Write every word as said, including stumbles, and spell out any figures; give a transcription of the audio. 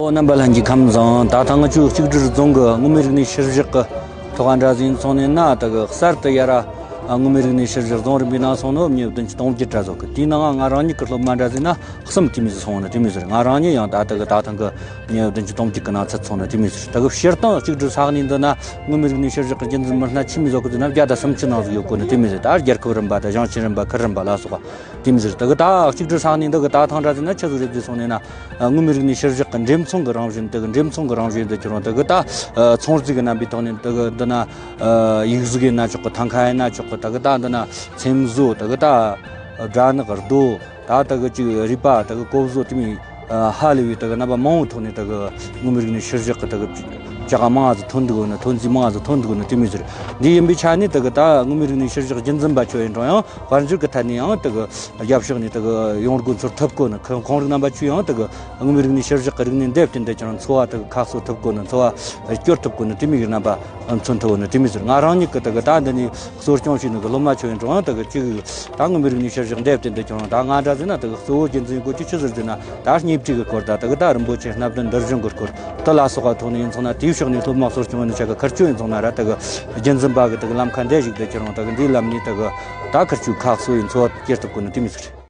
ཨོ། རྣམ་པ་ལྷན་རྒྱས་ཁམས་བཟང་། ད་ཐེངས་ང་ཆོ་གཅིག་སྒྲིལ་རྫོང་གི་མངོན་མིན་རིག་གནས་ཤུལ་བཞག་གི་ཐོག་འདྲ་ཟིག་ཡིན་སོང་ནས་ན། ད་གི་གསར་དུ་ཡར་མངོན་མིན་རིག་གནས་ཤུལ་བཞག་རྫོང་རིམ་པའི་ནང་སོང་ནོ་མྱི་བདུན་ཅུ་དོན་བརྒྱད་འདྲ་ཟིག་གི། དེའི་ནང་ང་རང་ཉིད་ཀྱི་སློབ་མ་འདྲ་ཟིག་ན་གསུམ་དེ་མོ་ཟིག་སོང་ནི་དེ་མོ་ཟིག་རེད། ང་རང་ཉིད་ཡང་ད་ད་གི་ད་ཐེངས་གི་མྱི་བདུན་ཅུ་དོན་བརྒྱད་གི་ནང་ཚུད་སོང་ནི་དེ་མོ་ཟིག་རེད། ད་གི་སྤྱིར་བཏང་གཅིག་སྒྲིལ་ས་གནས་འདི་ན་མངོན་མིན་རིག་གནས་ཤུལ་བཞག་གི་རྒྱུན་འཛིན་མི་སྣ་ཆི་མོ་ཟིག་ཡོད་གི་ཟེར་ན་བརྒྱ་དང་སུམ་ཅུ་ནང་ཟིག་ཡོད་གོ་ནི་དེ་མོ་ཟིག་ད་རྒྱལ་ཁབ་རིམ་པ་དང་ཞིང་ཆེན་རིམ་པ། ཁུལ་རིམ་པ་ལ་སོགས་པ། དེ་མོ་ཟིག་རེད། ད་གི་ད་གཅིག་སྒྲིལ་ས་གནས་འདི་གི་ད་ཐེངས་འདྲ་ཟིག་ན་ཆི་ཟིག་རེད་ཟེར་སོང་ནས་ན། ཨ། མངོན་མིན་རིག་གནས་ཤུལ་བཞག་གི་འགྲེམས་ཚོང་གི་རང་བཞིན། ད་གི་འགྲེམས་ཚོང་གི་རང་བཞིན་འདི་ཁྱེར་ཡོང་ད་གི་ད། ཨ། ཚོང་རྫས་ཀྱི་རྣམ་པའི་ཐོག་ནས་ད་གི་འདི་ན། ཨ། ཡིག་གཟུགས་ཡིན་ན་ཆོག་གི། ཐང་ཀ་ཡིན་ན་ཆོག་གི། ད་གི་ད་འདི་ན་ཚེམ་བཟོ། ད་གི་ད་སྦྲ་ནག་རྡོ། ད་ད་གི་ཅིག་རུས་པ། ད་གི་གོ་བཟོ། དེ་མོ། ཨ། ཧ་ལས་པའི་ད་གི་རྣམ་པ་མང་བོ་ཐོག་ནས་ད་གི་མངོན་མིན་རིག་གནས་ཤུལ་བཞག་གི་ད་གི་ཅ་ག་མང་ང་ཟིག་ཐོན་འདུག་གོ་ནི། ཐོན་རྫས་མང་ང་ཟིག་ཐོན་འདུག་གོ་ནི་དེ་མོ་ཟིག་རེད། འདི་ཡིན་པའི་ཆ་ནས་ད་གི་ད་མངོན་མིན་རིག་གནས་ཤུལ་བཞག་རྒྱུན་འཛིན་པ་ཆོ་ཡིན་རུང་ཡང་། དཔལ་འབྱོར་གྱི་ཐད་ནས་ཡང་དེ་གི་རྒྱབ་ཕྱོགས་ནས་དེ་གི་ཡོང་སྒོ་འཚོལ་ཐུབ་གོ་ནི། ཁོང་རང་རྣམ་པ་ཆོས་ཡང་དེ་གི་མངོན་མིན་རིག་གནས་ཤུལ་བཞག་གི་རིག་གནས་འདི་བརྟེན་ཏེ་ཁྱེད་རང་འཚོ་བ་དེ་གི་ཁ་གསོ་ཐུབ་གོ་ནི། འཚོ་བ་སྐྱོར་ཐུབ་གོ་ནི་དེ་མོ་གི་རྣམ་པ་མཚོན་ཐུབ་ནི་དེ་མོ་ཟིག་རེད། ང་རང་ཉིད་ཀྱི་དེ་གི་ད་འདི་ནས་གསོ་སྐྱོང་བྱས་ནི་གི་སློབ་མ་ཆོ་ཡིན་རུང་ཡང་དེ་གི་གཅིག་ད་མངོན་མིན་རིག་གནས་ཤུལ་བཞག་འདི་བརྟེན་ཏེ་ཁྱེད་རང་ད་ང་འདྲ་ཟིག་ན་དེ་གི་གཙོ་བོ་རྒྱུན་འཛིན་དགོས་རྒྱུ་ཆི་ཟིག་རེད་ཟེར་ན། ད་བརྙས་བཅོས་ཀྱི་སྐོར་དང་། དེ་གི་ད་རིན་པོ་ཆེ་སྣ་བདུན་འདུལ་བྱོན་གྱི་སྐོར་དེ་ལ་སོགས་པ་ཐོག་ནས་ཡིན་སོང་ན། དེའི་ཕྱོགས་ནས་སློབ་མ་གསོ་སྐྱོང་བྱེད་ནི་ཆ་ག་ཁུར་ཆོ་ཡིན་སོང་ན་ར། དེ་གི་རྒྱུན་འཛིན་པ་གི་དེ་གི་ལམ་ཁ་འདི་གཞིགས་ཏེ་ཁྱེད་རང་ད་གི་འདིའི་ལམ་ནས་དེ་གི་ད་ཁུར་ཆོ་ཁ་གསོ་ཡིན། འཚོ་བ་སྐྱེལ་ཐུབ་གོ་ནི་དེ་མོ་ཟིག་རེད།